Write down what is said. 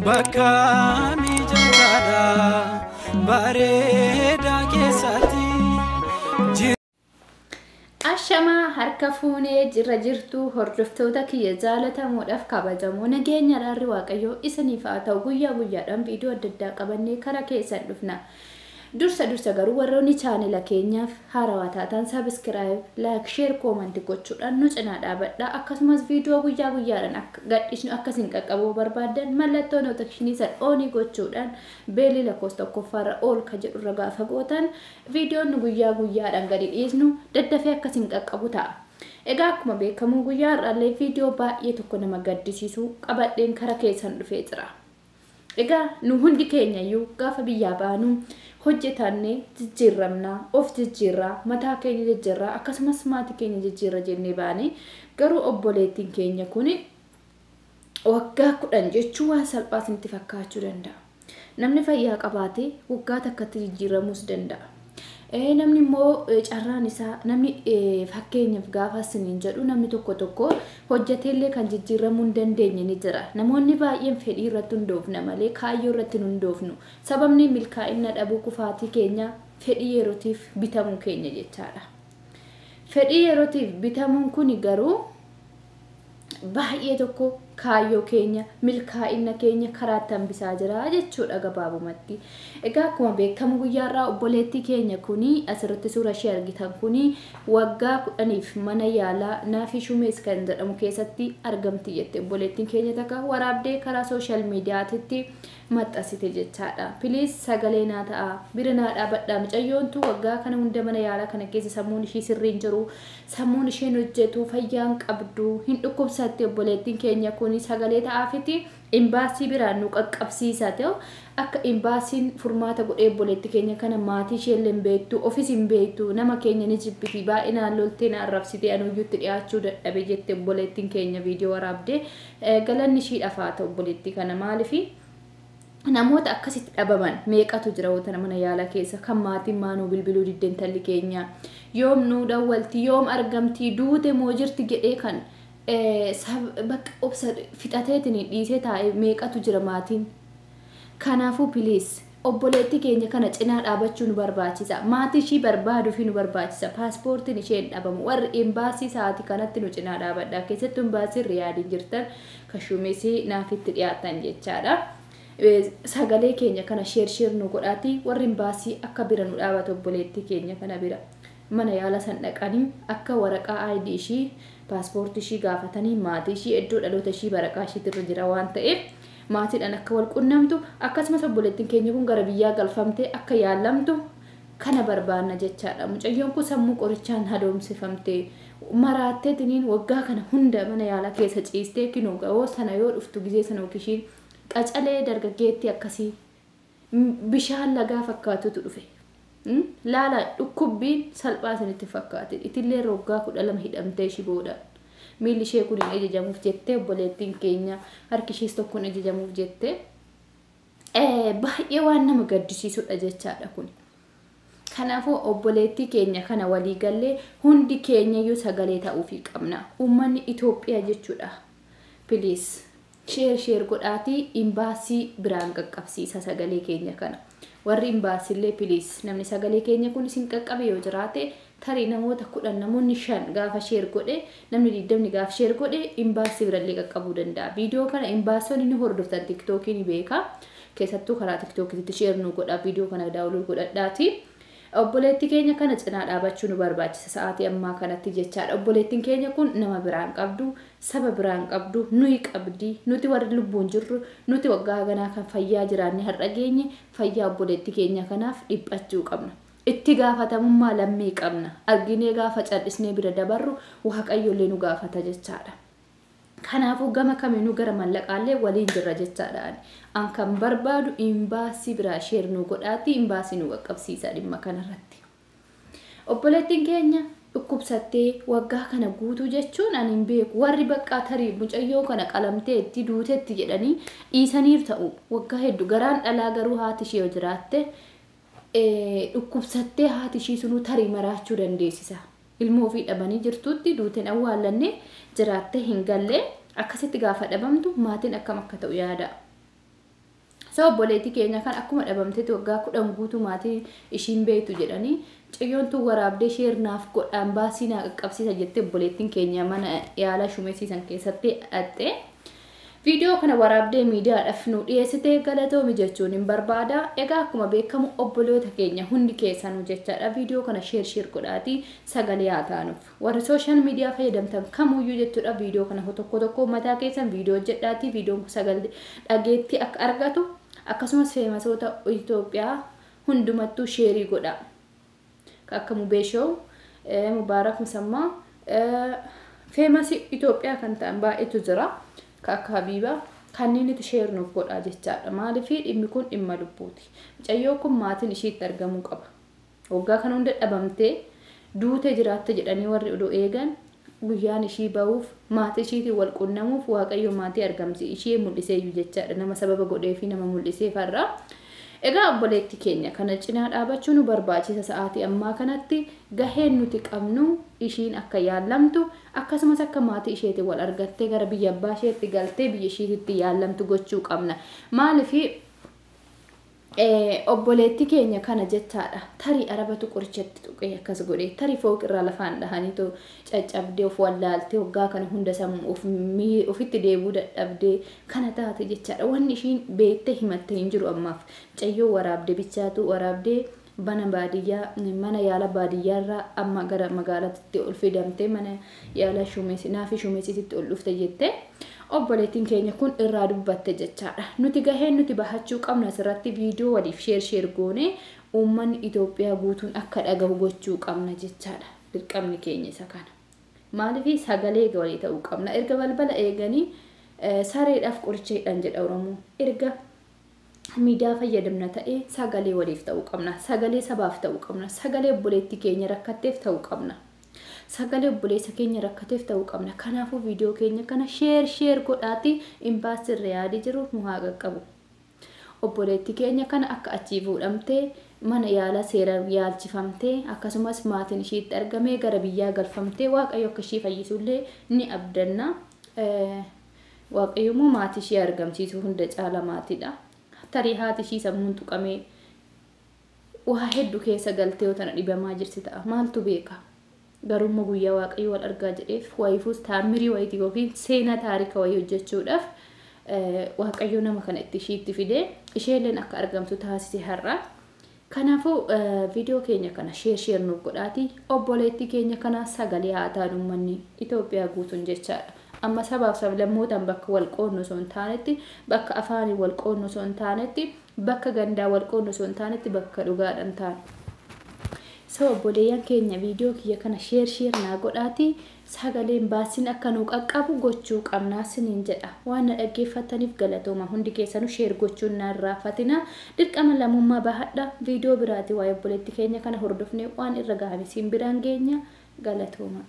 Bakka mijataadha bareedaa keessatti. Ashamaa, harka fuunee jirra jirtu, hordoftoota kiyya jaalatamuudhaaf kabajamoo, nageenya araarri Waaqayyoo isiniif haa ta'u. Guyyaa guyyaadhaan viidiyoo adda addaa qabannee karaa keessan dhufna. Dursa dursa garuu warroonni chaanela keenyaaf haarawaa taatan subscribe, like, share, comment gochuudhaan nu cinaa dhaabadha. Akkasumas viidiyoo guyyaa guyyaadhaan akka gadhiisnu akkasiin qaqqabuu barbaaddan mallattoo notification san on gochuudhaan bell lakkoofsa tokkoffaarra ol ka jedhurra gaafa gootan viidiyoon nu guyyaa guyyaadhaan gadi dhiisnu daddafee akkasiin qaqqabu ta'a. Egaa akkuma beekamu guyyaa har'aallee viidiyoo baay'ee tokko nama gaddisiisu qabadheen kara keessan dhufee jira. Egaa nu hundi keenya iyyuu gaafa biyyaa baanu hojjetannee jijjiiramnaa, of jijjiirraa, mataa keenya jijjiirraa, akkasumas maatii keenya jijjiirra jennee baane. Garuu obboleettiin keenya kun waggaa 10 jechuun waan salphaa isinitti fakkaachuu danda'a. Namni fayyaa qabaate waggaa takkatti jijjiiramuus danda'a. Namni immoo carraan isaa, namni fakkeenyaaf gaafa isiniin jedhu, namni tokko tokko hojjeteellee kan jijjiiramuu hin dandeenye ni jira. Namoonni baay'een fedhii irratti hundoofna malee kaayyoo irratti hin hundoofnu. Sababni milkaa'ina dhabuu, kufaatii keenya fedhii yerootiif bitamuu keenya jechaadha. Fedhii yerootiif bitamuun kuni garuu baay'ee tokko kaayyoo keenya, milkaa'ina keenya karaatti hambisaa jira jechuudha gabaabumatti. Egaa akkuma beekamu guyyaarraa obboleettii keenya kuni, asirratti suura ishee argitan kuni, waggaa 10f mana yaalaa Naafii Shumees kan jedhamu keessatti argamti jette obboleettiin keenya takka waraabdee karaa social mediatitti maxxansite jechaadha. Please sagalee naa ta'a, bira naa dhaabadhaa. Mucayyoontu waggaa kana hunda mana yaalaa kana keessa, sammuun ishii sirrii hin jiru, sammuun isheen hojjetu, fayyaan qabdu, hin dhukkubsatti obboleettiin keenya kun. Sagalee ta'aafiti imbaasii biraan nu qaqqabsiisa ta'u, akka imbaasiin furmaata godhee obboleettii keenya kana. Maatii ishee illee hin beektu, ofis hin beektu, nama keenya ni jibbiti, baay'inaan loltee na arrabsitee anuyyuutti dhiyaachuu dadhabe jette obboleettiin keenya viidiyoo waraabdee. Galanni ishiidhaaf haa ta'u obboleettii kana. Maalifi namoota akkasitti dhabaman meeqatu jira wanta mana yaalaa keessa, kan maatiin maanuu bilbiluu diddeen, talli keenya yoom nuu dawwalti, yoom argamti, duute moo jirti jedhee kan bakka obsa fixateetiin dhiisee taa'e meeqatu jira maatiin. Kanaafuu please obboleettii keenya kana cinaa dhaabachuu nu barbaachisa. Maatii ishii barbaaduu fi nu barbaachisa. Paaspoortiin ishee hin dhabamu. Warri imbaasii sa'aatii kanatti nu cinaa dhaabadha. Keessattuu imbaasii Riyaadiin jirtan kashuumisii naafitti dhiyaatan jechaadha. Sagalee keenya kana share share nu godhaati, warri imbaasii akka bira nu dhaabatu obboleettii keenya kana bira. Mana yaala san dhaqanii akka waraqaa ID ishii, paaspoortii ishii gaafatanii, maatii ishii, iddoo dhaloota ishii waraqaa ishiitirra jira waan ta'eef maatiidhaan akka wal qunnamtu, akkasumas obboleettiin keenya kun gara biyyaa galfamtee akka yaalamtu kana barbaanna jechaadha. Mucayyoon kun sammuu qorichaan hadoomsifamtee maraatteetiniin waggaa kana hunda mana yaalaa keessa ciistee, kinoo ga'oo sana yoo dhuftu gizee sana ishiin qacalee dargaggeettii akkasii bishaan lagaa fakkaatutu dhufe. Laala, dhukkubbiin salphaa isinitti fakkaate. Itillee waggaa 12 hidhamtee ishii booda. Miilli ishee kun hin ajajamuuf jettee obboleettiin keenya, harki ishees tokko hin ajajamuuf jettee, baay'ee waan nama gaddisiisudha jechaadha kun. Kanaafuu obboleettii keenya kana walii gallee hundi keenyayyuu sagalee ta'uufii qabna. Uummanni Itoophiyaa jechuudha. Please share share godhaatii imbaasii biraan qaqqabsiisa sagalee keenya kana. Warri imbaasiillee please namni sagalee keenya kun isin qaqqabe yoo jiraate, tarii namoota 10, namoonni 5 gaafa share godhe, namni 20 gaafa share godhe imbaasii birallee qaqqabuu danda'a. Viidiyoo kana imbaasonni ni hordoftan, TikTokii ni beeka. Keessattuu karaa TikTokiitti share nu godha, viidiyoo kana download godhadhaati. Obboleettii keenya kana cinaa dhaabachuu nu barbaachisa sa'aatii ammaa kanatti jechaadha. Obboleettiin keenya kun nama biraan qabdu, saba biraan qabdu, nuyi qabdi. Nuti warri lubbuun jirru, nuti waggaa ganaa kan fayyaa jiraanne har'a geenye, fayyaa obboleettii keenya kanaaf dhiphachuu qabna. Itti gaafatamummaa lammii qabna. Arginee gaafa cal'isnee bira dabarru Waaqayyoollee nu gaafata jechaadha. Kanaafuu gama kamiinuu gara mallaqaallee waliin jirra jechaadha. An kan barbaadu imbaasii biraa share nu godhaati, imbaasii nu qaqqabsiisa dhimma kanarratti. Obboleettiin keenya dhukkubsattee waggaa kana guutuu jechuun ani hin beeku. Warri baqqaa tarii mucayyoo kana qalamteetti duutetti jedhanii dhiisaniif ta'u waggaa hedduu. Garaan dhalaa garuu haati ishee yoo jiraatte dhukkubsattee haati ishii sunuu tarii maraachuu dandeessisa. Ilmoo ofii dhabanii jirtutti duuteen awwaallanne, jiraattee hin galle, akkasitti gaafa dhabamtu maatiin akkam akka ta'u yaada. So obboleettii keenya kan akkuma dhabamteetti waggaa 10 guutuu maatii ishiin beektu jedhanii ciyyoon tun waraabdee share naaf godhaan baasii naa qaqqabsiisa jettee obboleettiin keenya mana yaala shumeessiisan keessatti dhaxxee viidiyoo kana waraabdee miidiyaadhaaf nu dhiyeessite galatoomi jechuun hin barbaada. Egaa akkuma beekamu obboloota keenya hundi keessanuu jechaadha. Viidiyoo kana share share godhaatii sagalee haa taanuuf. Warri social media fayyadamtan kamuyyuu jechuudha viidiyoo kana tokko tokko mataa keessan viidiyoo hojjedhaatii viidiyoon kun sagalee dhageettii akka argatu akkasumas famousoota Itoophiyaa hundumattuu share godha. Akka Mubee Show, Mubaarak Musammaa, famous Itoophiyaa kan ta'an baay'eetu jira. Akka Habiibaa kanneen itti share nuuf godhaa jechaadha. Maaliif dhimmi kun dhimma lubbuuti. Mucayyoo kun maatiin ishiitti argamuu qaba. Waggaa kana hunda dhabamtee duutee jiraatte jedhanii warri oduu eegan guyyaan ishii bahuuf maatii ishiitiin wal qunnamuuf Waaqayyo maatii argamsi ishee mul'iseeyyuu jechaadha. Nama sababa godhee fi nama mul'isee farra. Egaa obboleetti keenya kana cinaa dhaabachuu nu barbaachisa. Sa'aatii ammaa kanatti gaheen nuti qabnu ishiin akka yaallamtu akkasumas akka maatii isheetiin wal argattee gara biyya abbaa isheetti galtee biyya isheetitti yaallamtu gochuu qabna. Maaliif obboleetti keenya kana jechaadha tarii arabatu qorichatti tuqee akkas godhe tarii fooqirraa lafaan dhahaniitu caccabdee of wallaaltee waggaa kana hunda sammuu ofitti deebuu dadhabdee kana taate jechaadha. Wanni ishiin beektee himatte hin jiru ammaaf. Mucayyoo waraabdee bichaatu waraabdee mana baadiyyaa mana yaala baadiyyaarraa amma gara magaalaatti ol fidamtee mana yaala naafi shumeessisitti ol dhufte jettee obboleettiin keenya kun irraa dubbatte jechaadha. Nuti gaheen nuti bahachuu qabnu asirratti viidiyoo waliif share share goonee uummanni Itoophiyaa guutuun akka dhagahu gochuu qabna jechaadha. Dirqamni keenya isa kana. Maaliif sagalee walii ta'uu qabna. Erga balbala eeganii sareedhaaf qoricha hidhan jedha Oromoo. Erga miidiyaa fayyadamna ta'ee sagalee waliif ta'uu qabna. Sagalee sabaaf ta'uu qabna. Sagalee obboleettii keenya rakkatteef ta'uu qabna. Sagalee obboleessa keenya rakkateef ta'uu qabna. Kanaafuu viidiyoo keenya kana share share godhaatii imbaasii Riyaadii jiru nu haa qaqqabu. Obboleettii keenya kana akka achii fuudhamtee mana yaala seeraan yaalchifamtee akkasumas maatiin ishiitti argamee gara biyyaa galfamtee Waaqayyo akka ishii fayyisuullee ni abdanna. Waaqayyo immoo maatii ishee argamsiisu hunda caala maatiidha. Tarii haati ishii sammuun tuqamee waa hedduu keessa galtee yoo tana dhibamaa jirti ta'a. Maaltu beeka? Garuu guyyaa Waaqayyo wal argaa jedheef wayifuus taamirii wayitii yookiin seenaa taarika wayii hojjechuudhaaf Waaqayyo nama kana itti ishiitti fidee isheelleen akka argamtu taasise har'a. Kanaafuu viidiyoo keenya kana share share nuuf godhaatii obboleettii keenya kana sagalee haa taanu uummanni Itoophiyaa guutuun jechaadha. Amma sabaaf sablammootaan bakka wal qoodnu osoo hin taanetti, bakka afaanii wal qoodnu osoo hin taanetti, bakka gandaa wal qoodnu osoo hin taanetti bakka dhugaadhaan taanu. So obboleeyyan keenya viidiyoo kiyya kana share share naa godhaatii sagaleen baasiin akka nu qaqqabu gochuu qabnaa siniin jedha. Waan na dhaggeeffattaniif galatooma. Hundi keessanuu share gochuun na irraanfatina. Dirqama lammummaa bahadha. Viidiyoo biraati waa'ee obboleettii keenya kana hordofnee waan irra gahame siin biraan geenya. Galatooma.